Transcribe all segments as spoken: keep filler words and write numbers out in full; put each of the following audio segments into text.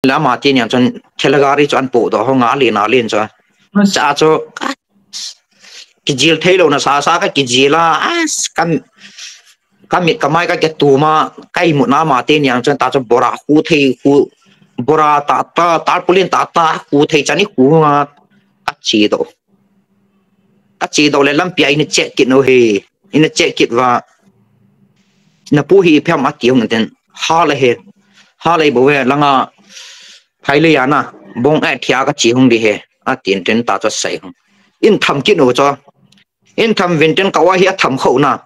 Lama tin yang chun thela gari chu an po do ho nga le na len chu. Cha chu kijil thei lo na sa sa ka kijil a, as, kam, kamit kamai ka ke tu ma, kai mu na ma tin yang chun ta chu bora khu thei khu, bora ta ta, tarpaulin ta ta khu thei chani khu nga ka chi do. Ka chi do le lampi a ina check kit no he, ina check kit va. Na pu hi phem a ti hung ten. Ha le he. Ha le bo he langa. Phai le ya na. Bong a thia ka chi hung di he. A tin ten ta cho sai hung. In tham kit no cho. In tham vin ten ka wa hi a tham khau na.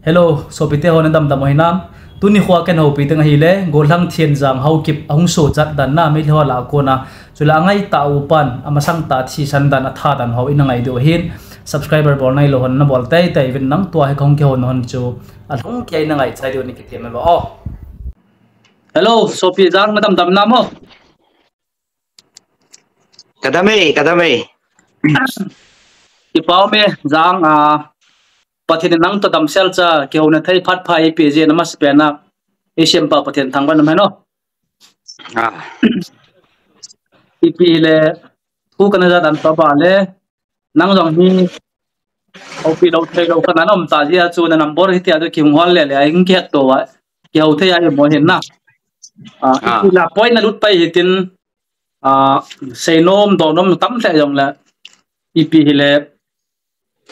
Hello, sopite ho na dam dam o hinam. Tuni khua ken ho pi teng ahile, Golhang Thienjang Haokip ahung sochat dan na, Meitei ho lah a kona. Chule angai ta u pan, amasang ta thisan dan, atha dan ho ina ngai diu hin. Subscriber bol nai lo hon na bol tai tai vin nang tua hi kahung kihon hon chu. Alhung kia ina ngai chai diu ni kiti me ba. Oh. Hello, sopi jang na dam dam na mo. Ka dam e, ka dam e. Kipau me jang a, Pathen in nang to damsel cha, kihona thei phat pha ipi je na mas pe na, i sem pa Pathen thangvah in um hen o. Ah. Ipi le, thu kana ja dan pa ba le, nang jong hi, hopi lo thei lo kana nom ta jia chu na number hi tia chu kihung hol le le, a hing kihet to va, kiho thei a hi mo hin na. Ah, ah. Ipi la point na lut pai hitin, ah, seinom, donom tam le jong le, ipi hi le,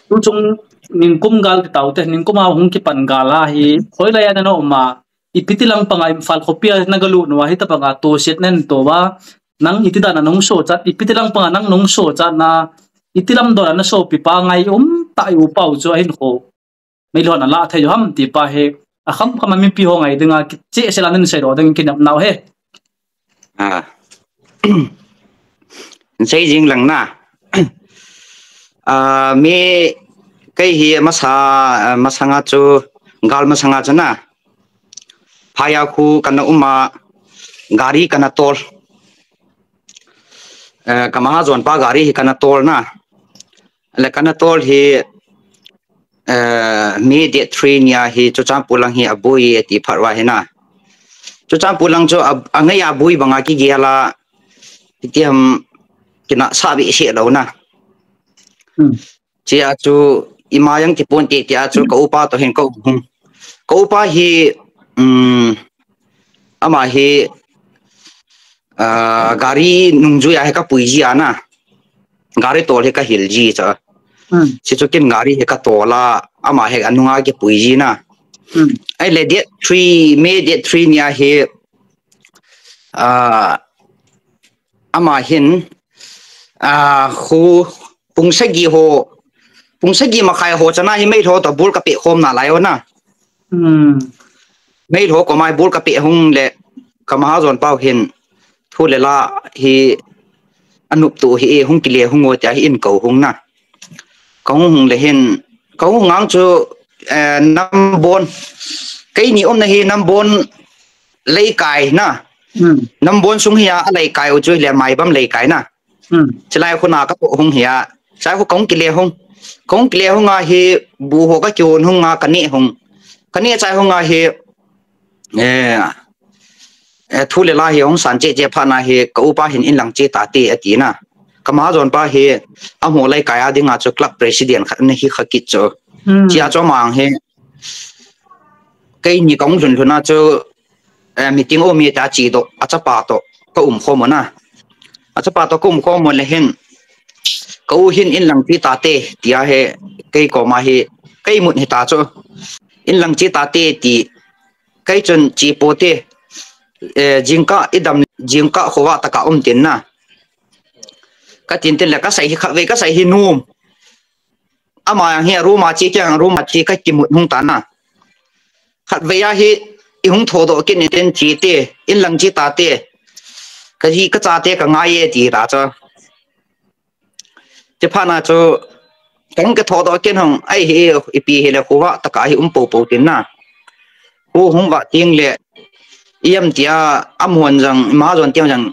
Tu chung ningkum gal ti tau te, ningkum a hung kipan gal a hi, khoi lai a na um a, ipi ti lang panga Imphal khopi a na galut nu a, hita panga to set nen to va, nang iti dan a nung so chat, ipi ti lang panga nang nung so chat na, iti lam don a na sopi pa ngai um ta i u pau chu a hin kho. Meilhon a la thei jo ham ti pa he, a kham kham a mipi ho ngai dinga, kiche se la nen sei ro ding kinep nau he. Ah. Sei jing lang na. Ah, mi kei hi masa, ah, masanga chu, gal masanga chu na. Phaya khu kana um a, gari kana tol. Eh, ka mahajon pa gari hi kana tol na. Le kana tol hi, eh, May date three nia hi Churachandpur lang hi abui e ti phat va hi na. Churachandpur lang chu a, a ngai abui banga kigel a, iti ham kina sa behseh lou na. Hmm. Chia chu ima jong kipon te tia chu ka upa to hin ka um hung. Ka upa hi, um, ama hi, ah, gari nungjui a hi ka pui ji a na. Gari tol hi ka hil ji cha. Hmm. Sichukin gari hi ka tol a, ama hi anunga kipui ji na. Hmm. Ai le date three, May date three nia hi, ah, ama hin, ah, khu pung sagi ho, pung sagi makhai ho chana hi Meilhon to bul ka pe khom na lai o na. Hmm. Meilhon ko mai bul ka pe hung le ka mahajon pau hin thu le la hi anup tu hi e hung kile hung o tia hi in ko hung na. Ka hung hung le hin, ka hung ngang chu, eh, Nambon. Kei ni um na hi Nambon leikai na. Hmm. Nambon sung hi a, a leikai u chu le Maibam leikai na. Hmm. Chilai khu na ka to hung hi a. Chai khu ka hung kile hung. Ka hung kile hung a hi bu ho ka kion hung a ka ne hung. Ka ne chai hung a hi, eh, eh, thu le la hi hung san che che pha na hi ka upa hin in lang che ta te a ti na. Ka mahajon pa hi a mo leikai a dinga chu club president khat na hi kha kit chu. Hmm. Chia chu mang hi. Kei ni ka hung lhun lhun a chu, eh, meeting o mi ta chi do, a chapa to, ka um khom o na. A chapa to ka um khom o le hin, ka u hin in lang chi ta te, tia he, kei ko ma hi, kei mut hi ta chu. In lang chi ta te ti, kei chun chi po te, eh, jingkah, i dam jingkah khovah taka um tin na. Ka tin tin le ka sai hi khat vei, ka sai hi num. Ama hi a room a chi kiang room a chi ka kimut hung ta na. Khat vei a hi i hung tho do kin i ten chi te, in lang chi ta te. Ka ji ka cha te ka ngai e ti ta chu. Chi pha na chu, ka hung ka tho do kin hung, ai hi, ipi hi le khovah taka hi um po po tin na. Khu hung vah ting le, i am tia, am hon jang, mahajon tiang jang,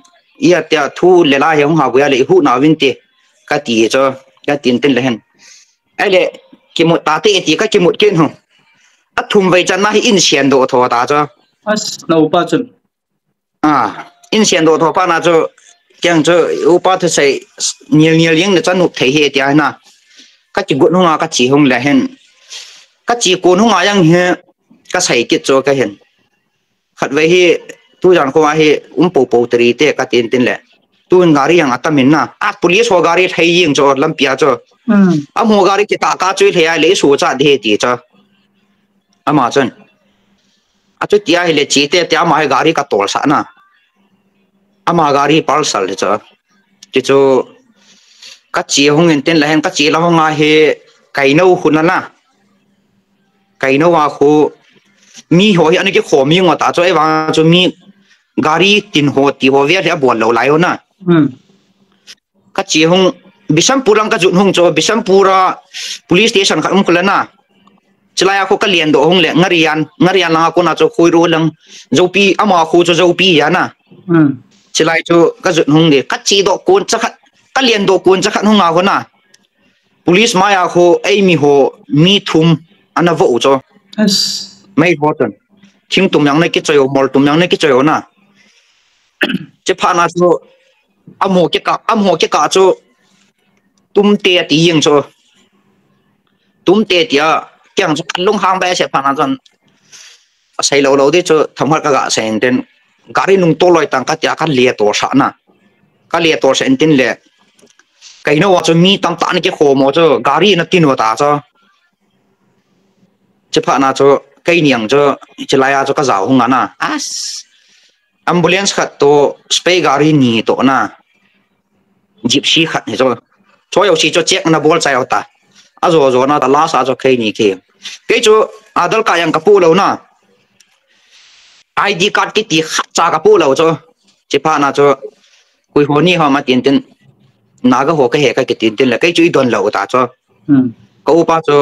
i a tia thu le la hi hung ha buya le, i hu na vin ti, ka ti chu, ka tin tin le hen. Ai le, kimut ta te ti, ka kimut kin hung. A thum vei chan na hi in sian do tho ta chu. As, na upa chun. Ah, in sian doh tho phat na chu, keng chu, upa thusei, nial nial jeng le chan nup thei hi tia na. Ka kigot hunga ka chi hung le hin. Ka chi kon hunga jang hi, ka sei kit chu ka hin. Khatvei hi, tujan kho hi, um po po teri te ka tin tin le. Tun gari jang atam in na. A police ho gari thei jeng chu lampi a chu. Hmm. Amaho gari kita ka chu thei a le su cha de ti chu. Ama chun. Achuti ahile chite, tia ama hi gari ka tolsah na. Ama gari Pulsar hi chu. Ti chu ka chi hung in tin la hin ka chi la hung a hi Kaino khu na na. Kaino a khu mi ho hi ana kikhom jing u ta chu, ei vang chu mi gari tin ho ti ho vel hi abol lou lai u na. Hmm. Ka chi hung Bishampur lang ka jut hung chu, Bishampur a police station khat um khu la na. Chilai a khu ka lian doh hung le, Ngarian, Ngarian lang a kona chu Khoiro lang, Zopi, ama khu chu Zopi ja na. Hmm. Chilai chu ka jut hung le, ka chi doh kon cha khat, ka lian doh kon cha khat hung a khu na. Police mai a khu ei mi ho mi thum ana vo u chu. Yes. Mei ho chun. Thing tum jang na kichoi u, mol tum jang na kichoi u na. Chi phat na chu, amaho kikah, amaho kikah chu, tumte ati jeng chu. Tumte tia, keng chu, ka lunghang behseh phat na chun. Asei lou lou di chu, themkhat ka ga sei in tin. Gari nung to loi tang ka tia, ka le tolsah na. Ka le tolsah in tin le. Kaino a chu mi tamtah ana kikhom u chu, gari na tin u ta chu. Chi phat na chu, keini jong chu, chilai a chu ka jao hung a na. As. Ambulance khat toh, spare gari ni toh na. Gypsy khat hi chu. Choi u si chu check na bol chai u ta. Ajo jo na ta last a chu keini ki. Kei chu Aadhaar card jong ka pu lou na. I D card kiti khat cha ka pu lou chu. Chi phat na chu. Koi ho ni ham atin tin. Naga ho ka hi ka kitin tin le. Kei chu i don lou ta chu. Hmm. Ka upa chu.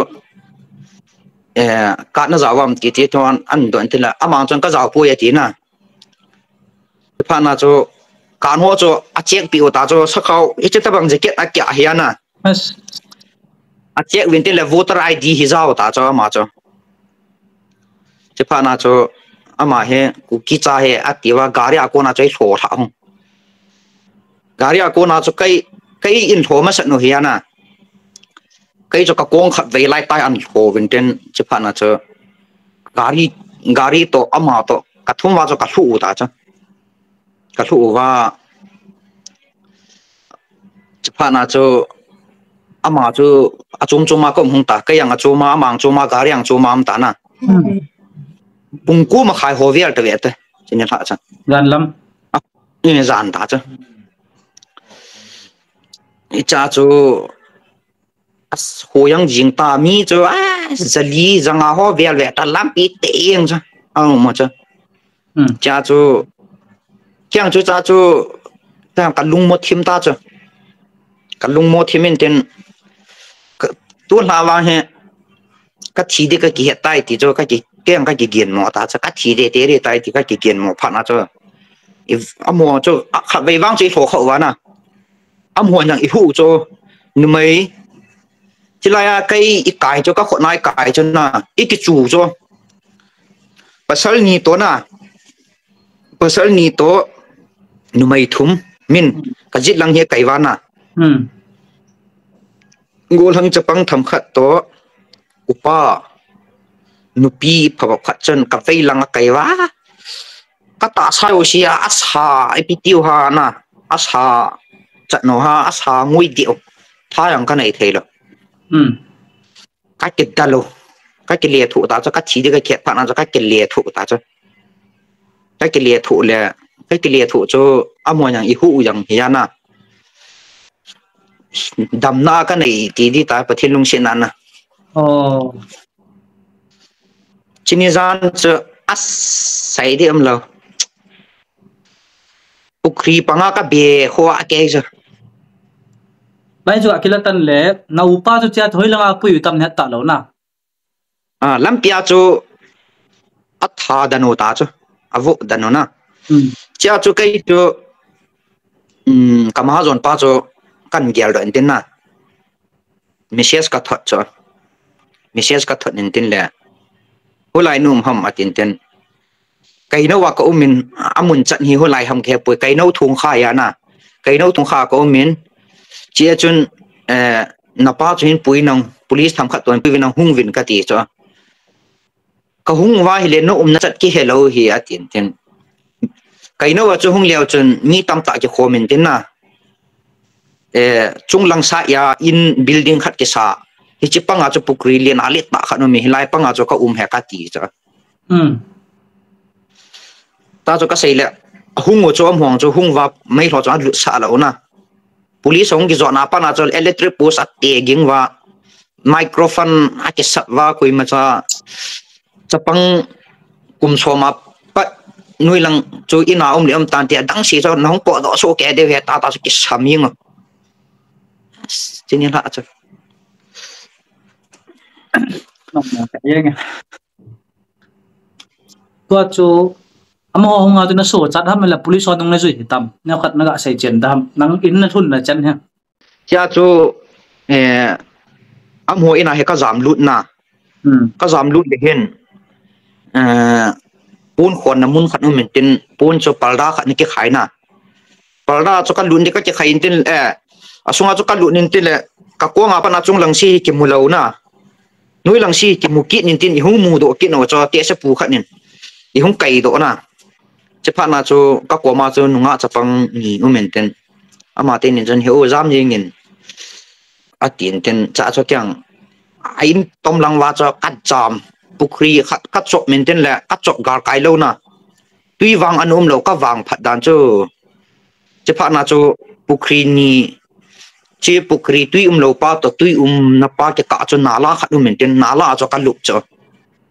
Eh, card na jao am ti ti thon an don tin le. Amang chun ka jao poi ati na. Phat na chu, kan ho chu, a check pi u ta chu, sakhao, hiche tabang jacket a kia hi a na. Yes. A check uvin tin le voter I D hi jao ta chu, ama chu. Chi phat na chu, ama hi, Kuki cha hi, ati uva, gari a kona chu, ei lho lha hung. Gari a kona chu, kei, kei in lho masat u hi a na. Kei chu ka kong khatvei lai tai an lho uvin tin, chi phat na chu, gari, gari toh, ama toh, ka thum uva chu ka lhu u ta chu. Ka lhu uva, chi phat na chu, ama chu, achom chom a ka um hung ta, kei jong achom a, ama jong chom a, gari jong chom a um ta na. Hmm. Pung ko makhai ho vel ta ve ta, chi ni lha chu. Jan lam. A, ni jan ta chu. Hicha chu, As, ho jong jing ta mi chu, as, jali janga ho vel ve ta lampi teng chu. Au mo chu. Hmm. Cha chu, kiang chu cha chu, ta ka lung mo thim ta chu. Ka lung mo thim in tin, ka, tu hla vang hi, ka thi di ka kihet tai ti chu, ka ki, kiang ka kigin mo ta chu, ka thi di te ri tai ti ka kigin mo phat na chu. I, amo chu, a, khatvei vang chu i lho kha uva na. Amaho jong i hu chu, numei. Chilai a kei i kai chu, ka khut na i kai chu na, i kichu chu. Pasal ni toh na, pasal ni toh, numei thum, min, ka jet lang hi kai uva na. Hmm. Gollhang chapang themkhat toh, upa, nupi phabep khat chun, ka vei lang a kai uva. Ka tahsa u sia, asa, ipi tiu ha na, asa, chat no ha, asa, ngui diu. Tha jong ka nei thei lou. Hmm. Ka kidal u. Ka kile thu ta chu, ka thi di ka khet phat na chu, ka kile thu ta chu. Ka kile thu le, ka kile thu chu, amo jong i hu u jong hi a na. Damna ka nei ti di ta, Pathen lungsetna na. Oh. Chini jan chu a sei di um lou. Pukhri panga ka be kho a kei chu. Bai chu a kila tan le, na upa chu chia thoi langa pui u tam het ta lou na. A, lampi a chu a tha dan u ta chu. A vo dan u na. Hmm. Chia chu kei chu, um, ka mahajon pa chu kan gel doh in tin na. Message ka thot chu. Message ka thot in tin le. Hulai nu um ham a tin tin. Kaino a ka um in, amun chan hi hoilai ham kahe poi, Kaino Thungkha a na. Kaino Thungkha ka um in, chia chun, eh, napa chu hin pui nang, police themkhat toh pui vin nang hung vin kati chu. Ka hung uva ahile na umna chan kihe lou hi atin tin. Kaino a chu hung leu chun mi tamtah kikhom in tin na. Eh, chunglang sah a in building khat kisa. Hiche panga chu pukhri lian a let tah khat um in hilai panga chu ka um e kati chu. Hmm. Tah chu kasei le, hung u chu amahon chu hung uva meilhou chu alutsah lou na. Police hung kijotna panga chu electric post ate ging uva, microphone akisat uva, koima cha, chapang kum som a pat noilang chu in a um le um tan tia dang si chu nahung potdoh soh kei diu ahi tah tah chu kisam jeng u. Chini la chu. Nong nong ka jeng. Tua chu, amaho hung a chu na sochat ham le police ho nung na jui hitam. Neokhat na ga sei chen da ham. Nang in na lhun na chan he. Chia chu, eh, amaho in a hi ka jam lut na. Hmm. Ka jam lut le hin, eh, pon khonna mun khat um in tin, pon chu parda khat na kikhai na. Parda chu ka lun di ka kikhai in tin, eh, asunga chu ka lun in tin le, ka kong a pat a chunglang si kimu lou na. Noilang si kimu kit in tin, i hung mudoh kit nau chu, tehse pu khat in. I hung kaidoh na. Chuphat na chu, ka koma chu nungah chapang ni um in tin. Ama teni chun hi o jam jeng in. Atin tin, cha chu kiang. A in tom lang uva chu ka jam. Pukhri khat ka chop in tin le, ka chop gal kai lou na. Tui vang ana um lou, ka vang phat dan chu. Chuphat na chu pukhri ni, chi pukhri tui um lou pa toh tui umna pa kikah chu nala khat um in tin nala a chu ka lup chu.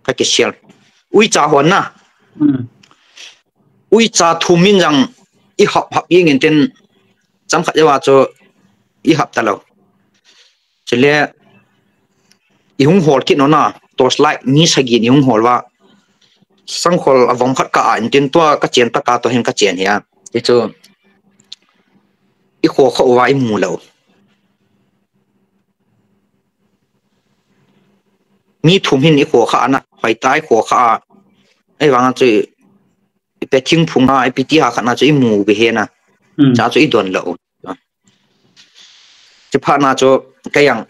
Ka kisel. Uicha hon na. Hmm. Uicha thum in jong i hap hap jeng in tin chomkhat jou a chu i hap ta lou. Chule, i hung hol kit nau na, torchlight mi sagi in i hung hol uva. Sangkhol a vom khat ka a in tin tua ka chen tah a toh hin ka chen hi a. Ti chu, i kho kha uva i mu lou. Mi thum hin i kho kha a na, hoitah i kho kha a. Ahivang chu, i pe thingphung a, i pe ti ha khat na chu i mu be he na. Hmm. Cha chu i don lou. Chuphat na chu ka jong,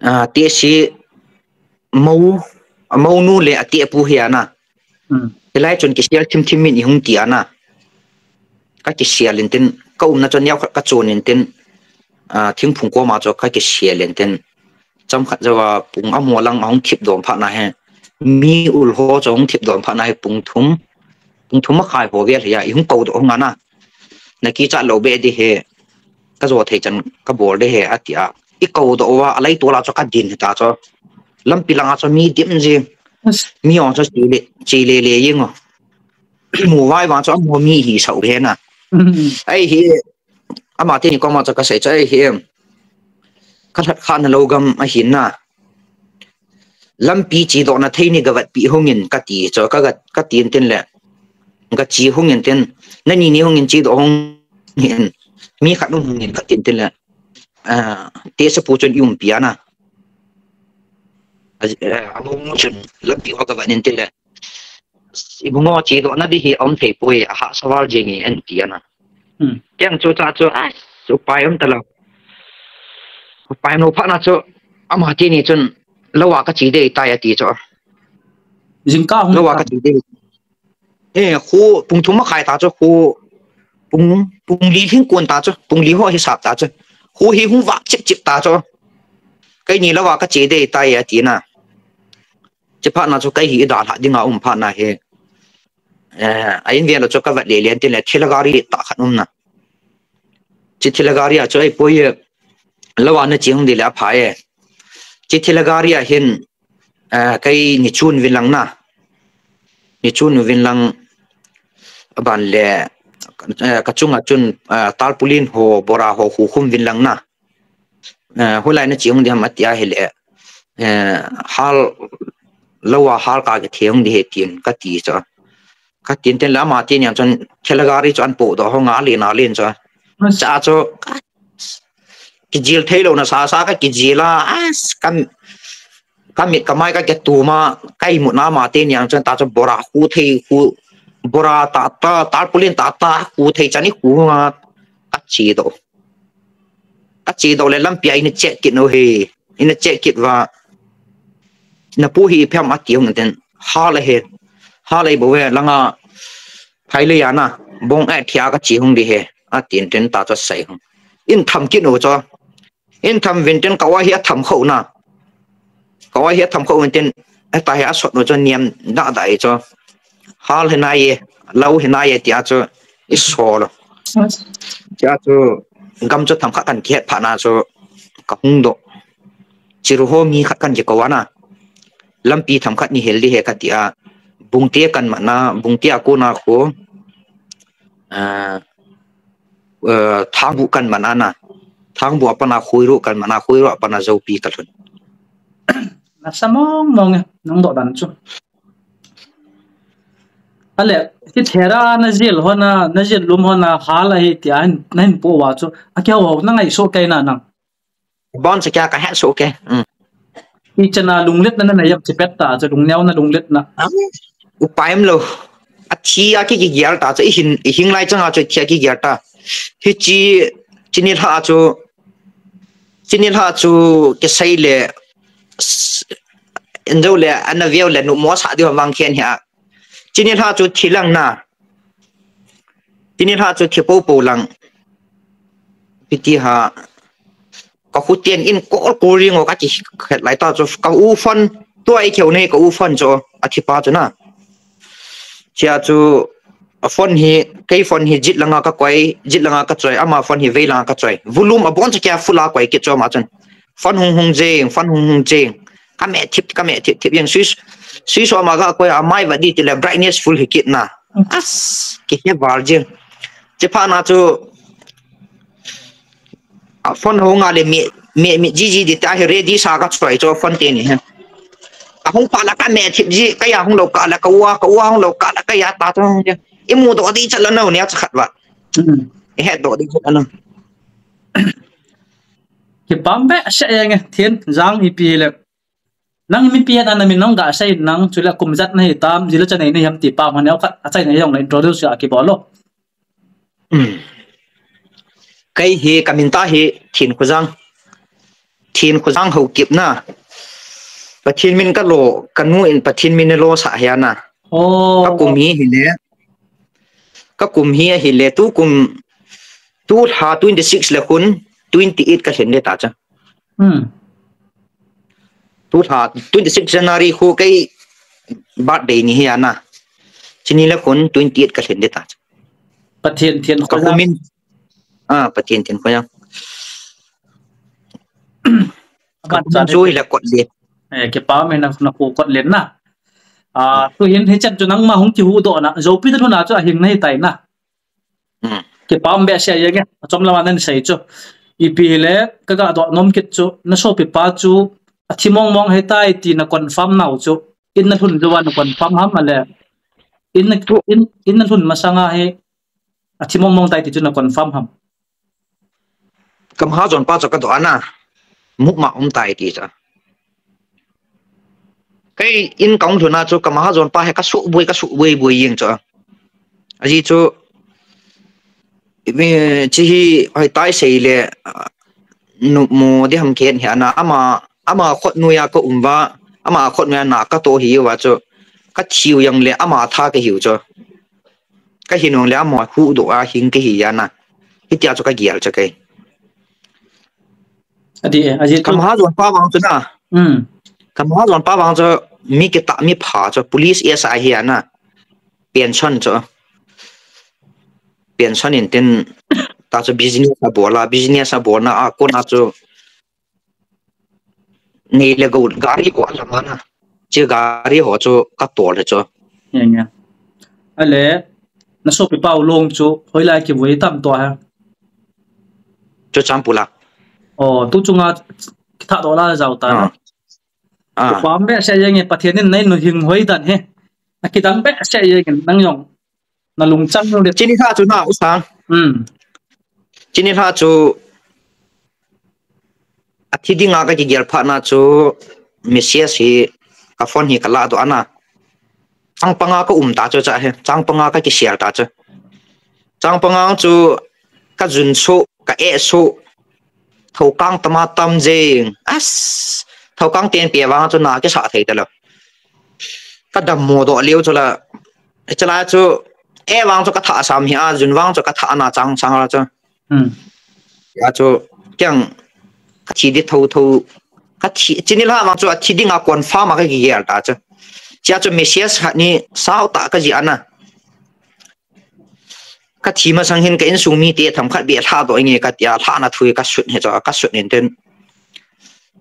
ah, tehse mou, mounu le atehpu hi a na. Hmm. Hilai chun kisel thim thim in i hung ti a na. Ka kisel in tin, ka umna chu neokhat ka chon in tin, ah, thingphung koma chu ka kisel in tin. Chomkhat jou a pung amaho lang a hung thip dom phat na hi. Mi ul ho chu hung thip dom phat na hi pung thum. Pung thum makhai ho vel hi a, i hung koudoh hung a na. Na kichat lou be di he. Ka jo thei chan ka bol di he ati a. I koudoh uva, a lei tol a chu ka din hita chu. Lampi lang a chu mi dim jeng. Yes. Mi ho chu chi le, chi le le jeng o. I mu uva ahivang chu amaho mi hi sau he na. Mm. Ahi, Ama teni koma chu ka sei chu ahi em. Ka lhat kha na lou gam ahi na. Lampi chedoh na thei ni ga vetpi hung in ka ti chu ka ga, ka tin tin le. Ga che hung in tin. Na ni ni hung in chedoh hung in. Mi khat um hung in ka tin tin le. Ah, tehse pu chun i umpi a na. A, eh, amu mu chun lampi ho ga vet in tin le. Ibungo chedoh na di hi um thei poi a hahsa val jeng e an ti a na. Hmm. Kei chu cha chu, ah, upai um ta lou. Upai um lou phat na chu, ama teni chun, lou a ka che ding tai ati chu. Jingkah hung lou a ka che ding. Eh, khu pung thum makhai ta chu, khu pung, pung li lhing kon ta chu, pung li ho hi sap ta chu. Khu hi hung vak chip chip ta chu. Keini lou a ka che ding tai ati na. Chuphat na chu kei hi i dalha ding a um phat na hi. Eh, a in vel a chu ka vet le le an tin le thela gari tah khat um na. Chi thela gari a chu ei poi e, lou a na che hung di le a pha e. Chi thela gari a hin, eh, kei ni chun vin lang na. Ni chun vin lang a ban le, eh, ka chung a chun, eh, tarpaulin ho, bora ho, khu khum vin lang na. Eh, hoilai na che hung di ham ati a hile. Eh, hal, lou a hal ka kithe hung di he tin ka ti chu. Ka tin tin le ama teni chun thela gari chu an podoh hung a len a len chu. Cha chu, kijil thei lou na sa sa ka kijil a, as, ka, Kamit kamai kaketuma, kaimutna ma teni ang chun ta chu bora khu thei khu, bora tata, tarpaulin tata khu thei chan i khu nga, kachedoh. Kachedoh le lampia ina check kit u hi, ina check kit uva, napu hi ipi ham ati hung tin, hal ahi, hal ahi bou ve, langa phailei a na, bong a thia kache hung ding ahi, atin tin ta chu asei hung. Ina tham kit u chu. Ina tham uvin tin ka-oi hi atham khou na. Ka-oi hi atham khou uvin tin, heta hi asot u chu niam dada e chu. Hal hinai e, lou hinai e tia chu isol u. Tia chu gam chu themkhat kan kihet phat na chu kahung doh. Chiru ho mi khat kan kikou a na. Lampi themkhat nei hil ding ahi katia. Bungte kan mat na, Bungte a kona khu. Ah, eh, Thangbuh kan mat a na. Thangbuh a pat na Khoiru kan mat a, Khoiru a pat na Joupi kalhun. Nasa mong mong e, nang doh dan chu. Ale, hithera na jil ho na, na jil lum ho na, hal ahi tia hin, nahin po uva chu. Akihou hou na ngai soh kei na nang. Bon sa kya kahet soh kei. Mm. Ichan a lungletna nanei em, chipet ta chu, lungneo na lungletna. Ah, upai umlou. Athi a ki, kigel ta chu, ihin, ihing lai chang a chu athi a kigel ta. Hichi, chini lha chu, chini lha chu kisei le, s-, injo le, ana veu le, numo sa diu vang khen hia. Chini lha chu thi lang na. Chini lha chu thi popo lang. Piti ha. Ka khu tien in kol kol ring o kachi khet lai ta chu. Ka u phone tua i kheu nei ka u phone chu. Athi pa chu na. Chia chu a phone hi, kei phone hi jit langa kakoi, jit langa kachoi, ama phone hi vei langa kachoi. Volume abon cha kia full a koi kit chu ama chun. Phone hung hung jeng, phone hung hung jeng. Ka me thip, ka me thip, thip jeng. Switch, switch ama kakoi, amai va di tile brightness full hi kit na. As, kihe val jeng. Chiphat na chu, a phone ho nga le mi, mi, mi, ji, ji di ta hi ready sa kachoi chu phone teni hi. Ahung pa la ka me thip ji, kaya hung lou ka la ka u a, ka u a hung lou ka la kaya ta chu. Imu doh di chat la no ni a chakhat va. Hmm. Ihet doh di chat la no. Kipah behseh jeng e, Thinjang ipi le. Nang mipi het a na min nang ga sei nang, chule kum ijat nahi tam, jile cha nei nahi ham ti pa man neo khat, achaina jong le introduce a kibol o. Hmm. Kei hi ka min ta hi Thinkhojang. Thinkhojang Haokip na. Pathen min ka lo, ka nu in Pathen min lo sa hi a na. Oh. Ka kum hi hi le. Ka kum hi ahi le, tu kum, tu lha twenty six le khun twenty eight ka lhin le ta cha. Hmm. Tu lha twenty six January khu kei birthday ni hi a na. Chini le khun twenty eight ka lhin le ta cha. Pathen Thinkhojang. Ka kum in. Ah, Pathen Thinkhojang. Aman ka kum in cha chu le. Hi le kot le. Eh, kipah me na, na khu kot len na. Ah, tu hin hichan chu nangma hung kihuhdoh na. Joupi te lhun a chu ahing nahi tai na. Hmm. Kipah behseh jeng e. Achom lama nan sei chu. Ipi hile, ka ga doh nom kit chu. Na sopi pa chu. Athi mong mong ahi tai ti na confirm nau chu. In na lhun jou a na confirm ham ale. In na, in, in na lhun masanga hi. Athi mong mong tai ti chu na confirm ham. Ka mahajon pa chu ka doh a na. Mukma um tai ti chu. Kei in ka hung lhun a chu ka mahajon pa hi ka suh boi, ka suh boi boi jeng chu. Ajeh chu, mi, chi hi hoi tai sei le, ah, numo di ham khen hi a na ama, ama khut noiya ka um uva, ama khut noiya na ka toh hi uva chu. Ka thiu jeng le ama tha ka hiu chu. Ka hin jong le ama huhdoh a hing ka hi a na. Hitia chu ka gel chu kei. Adi, eh, adi. Ka mahajon pa vang chu na. Hmm. Ka mahajon pa vang chu mi kitah mi pha chu police S I hi a na. Pension chu. Pension in tin ta chu business a bol a, business a bolna a kona chu. Nei le gou gari ho a lam a na. Chi gari ho chu ka tol le chu. Eng, eng. Ale, na sopi pa u long chu, hoilai kivui tam to ha. Churachandpur a. Oh, tu chunga kitha doh la jao ta. Ah. Ah. Kipah behseh jeng e Pathen in nei nu hing hoi dan he. Akidang behseh jeng e nang jong. Na lungchang nu le. Chini lha chu na u sang. Hmm. Chini lha chu. Athi dinga ka kigel phat na chu. message hi ka phone hi ka ladoh ana. Changpanga ka um ta chu cha hi, changpanga ka kisial ta chu. Changpanga chu ka jun suh, ka eh suh, thokang tama tam jeng. As, thokang ten pe vang chu na kisa thei ta lo. Ka dammo doh leo chu la, chala chu, eh vang chu ka thah sam hi a, jun vang chu ka thah ana chang chang la chu. Hmm. Ya chu, kiang, ka thi di tho tho, ka thi, chini la vang chu a thi dinga confirm a ka kigel ta chu. Chia chu message khat ni sao ta ka ji ana. Ka thi masang hin ka insung mite themkhat beh lhadoh inge ka tia, lhahna thu hi ka sut hi chu, ka sut in tin.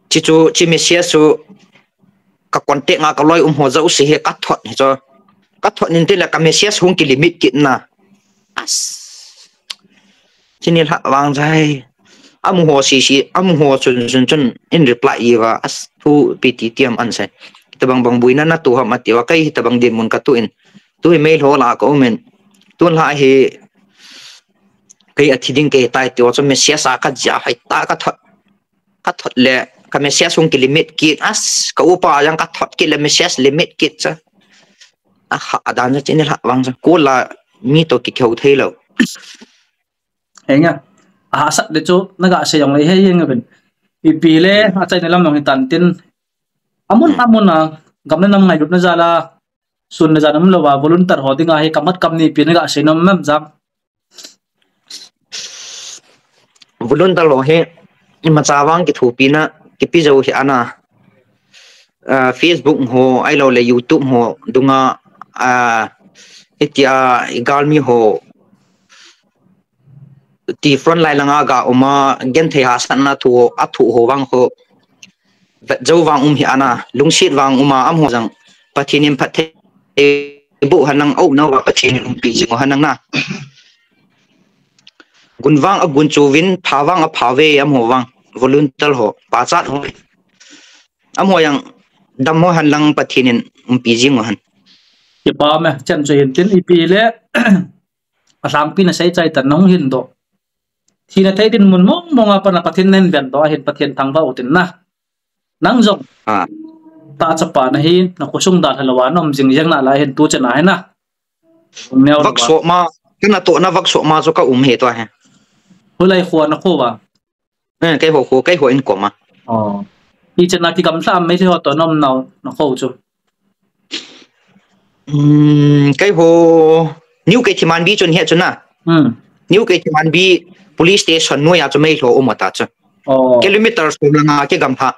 Chi chu, chi message chu ka contact nga ka loi um ho jouse hi ka thot hi chu. Ka thot in tin le ka message hung kilimit kit na. As. Chini lha vang jai. Amu ho sisi, amu ho chun chun chun in reply iva. As thu piti tiam an sai. Tabang bang buina na tu ham ati va kai tabang dinmun ka tu in. Tu hi mei lho la ka um in. Tun la hi kei a thi ding kei tai ti chu message a ka jia hai ta ka thot. Ka thot le ka message hung kilimit kit as ka upa jang ka thot kit le message limit kit cha. A ha a dan cha chini la vang cha. Ko la mi to ki kheu thei lo. Henge. A sat de chu na ga se jong le he henge ben. Ipi le a chai ne lam jong hi tan tin. Amun amun a gam le nam ngailutna jal a sun le jan um lo va volunteer ho dinga hi kamat kam ni pi na ga se nom mem jang. Volunteer ho hi imacha vang kithopina kipi jou hi ana. Ah, Facebook ho, ahilou le YouTube ho dunga, ah, hitia i galmi ho ti front line langa ga uma genthei hahsatna thu, a thu ho vang ho. Vet jou vang um hi ana, lungset vang um a, amaho jang Pathen in phatthei boh henlang, aumna uva Pathen in umpi jing u henlang na. Gun vang a gun chu vin, pha vang a pha ve, amaho vang, volunteer ho, pachat ho. Amaho jang dammo henlang Pathen in umpi jing u hen. Kipa me, chan chu hin tin ipi le, a lhangpi na sei chai tan nahung hin doh. Thina thei dinmun mong mong a pat na Pathen nen ven doh, ahin Pathen thangvah u tin na. Nang jong. Ah. Ta chapa na hi, na khosung dalha lou a, na um jing jeng na lai hin tu chan a hi na. Neo lou a. Vak so ma, ka natoh na vak so ma chu ka um hi tua hi. Hulai kho na kho va. Eh, kei ho kho, kei ho in koma. Oh. Hi chan a kigamla Meitei ho to na um nau, na kho chu. Hmm, kei ho New Keithelmanbi chun hi chu na. Hmm. New Keithelmanbi police station noiya chu Meitei ho um ta chu. Oh. Kilometer som langa kigamla.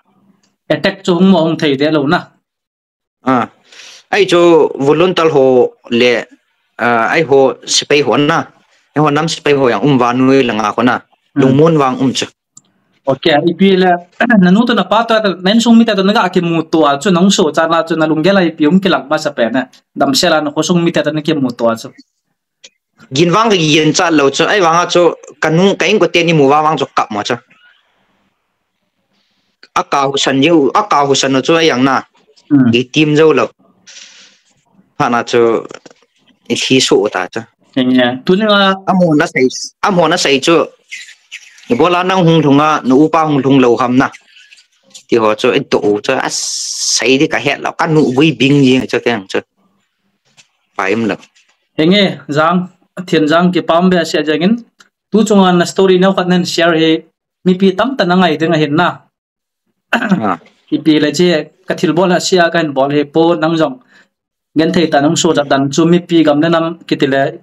Attack chu hung mo hung thei de lou na. Ah. Ahi chu volunteer ho le, ah, ahi ho sepai ho na. Ahi ho nam sepai ho jang um vannoi langa kho na. Hmm. Lungmon vang um chu. Okay, ipi le, na nu to na pa to, na insung mite to na ga kimuto a chu, na hung so chan a chu, na lunggel a ipi hung kilang masa pen e. Damsel a na khosung mite to na kimuto a chu. Gin vang ka gin cha lou chu, ahi vang a chu, ka nu, ka inkote ni mu vang vang chu kap mo chu. A ka husan jing u, a ka husan u chu ahi jang na. Hmm. Ki tim jou lou. Phat na chu, i thi so ta chu. Henge. Tuni a. Amaho na sei, amaho na sei chu. Ibola nang hung lhung a, na upa hung lhung lou ham na. Ti ho chu, i to u chu, a sei di ka het lou, ka nu gui bing jing chu keng chu. Pai um lou. Henge, Jang, Thien Jang kipa um be a sia jeng in. Tu chunga na story neo khat nen share hi, mipi tamtah na ngai ding ahin na. Ah. Ipi le che, ka thilbol a sia ka hin bol hi po nang jong. Genthei ta nung so jat dan chu mipi gam le nam kiti le.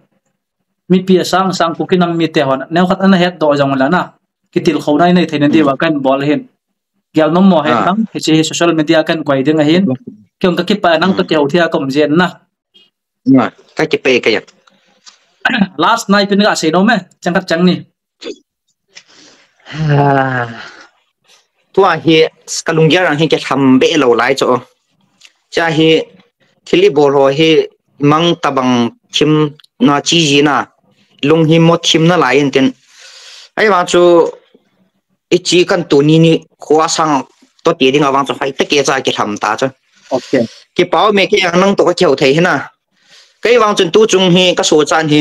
Mipi asang sang Kuki nam mite hon. Neo khat ana het doh jong la na. Kitilkhouna i nei thei na diu a ka hin bol hin. Gel nom mo hen lang. Hiche hi social media ka hin koi ding ahin. Kei jong ka kipah nang to kihou thei a ka um jeng na. Ka kipah ka jeng. Last night pin ka sei nom e. Chang khat chang ni. Ah. Tua hi ka lunggel a hi kitham be lou lai chu. Cha hi thil i bol ho hi mang tabang thim na chi ji na lung hi mo thim na lai in tin. Ahi vang chu i chi kan tu ni ni khua sang to ti ding a vang chu hai ta ke cha kitham ta chu. Okay. Kipah me kei jang nang to ka kihou thei hi na. Kei vang chun tu chung hi ka so chan hi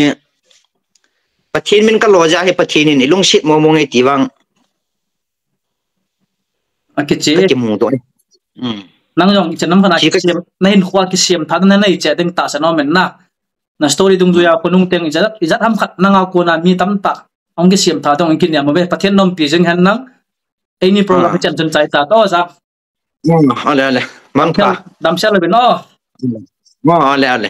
Pathen min ka lo ja hi Pathen in i lungset mo mo nge ti vang. A kiche. Ka kimu doh. Nang jong ichen nam khat na kisem, na hinkho kisem tha na nei che ding tahsan um in na. Na story dungjuia khonung teng ijat, ijat ham khat nanga kona mi tamtah hung kisem tha ding in kinem uve. Pathen nompi jing hen nang. Eini program hi chan chun chai ta to ja. Ale, ale. Mangpha. Damsel le bin o. Ale, ale.